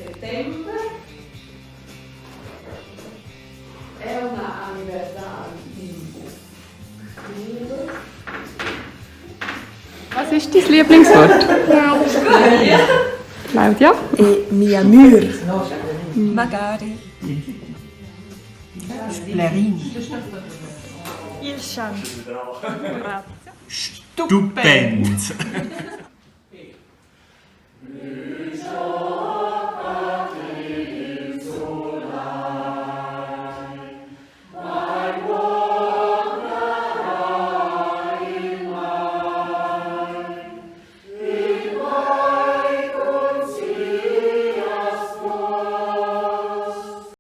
Settember. Eu n'ha anniversari in october. Was ist dein Lieblingswort? Claudia? E mia mür. Magari. Splerin. Il chan. Stupend.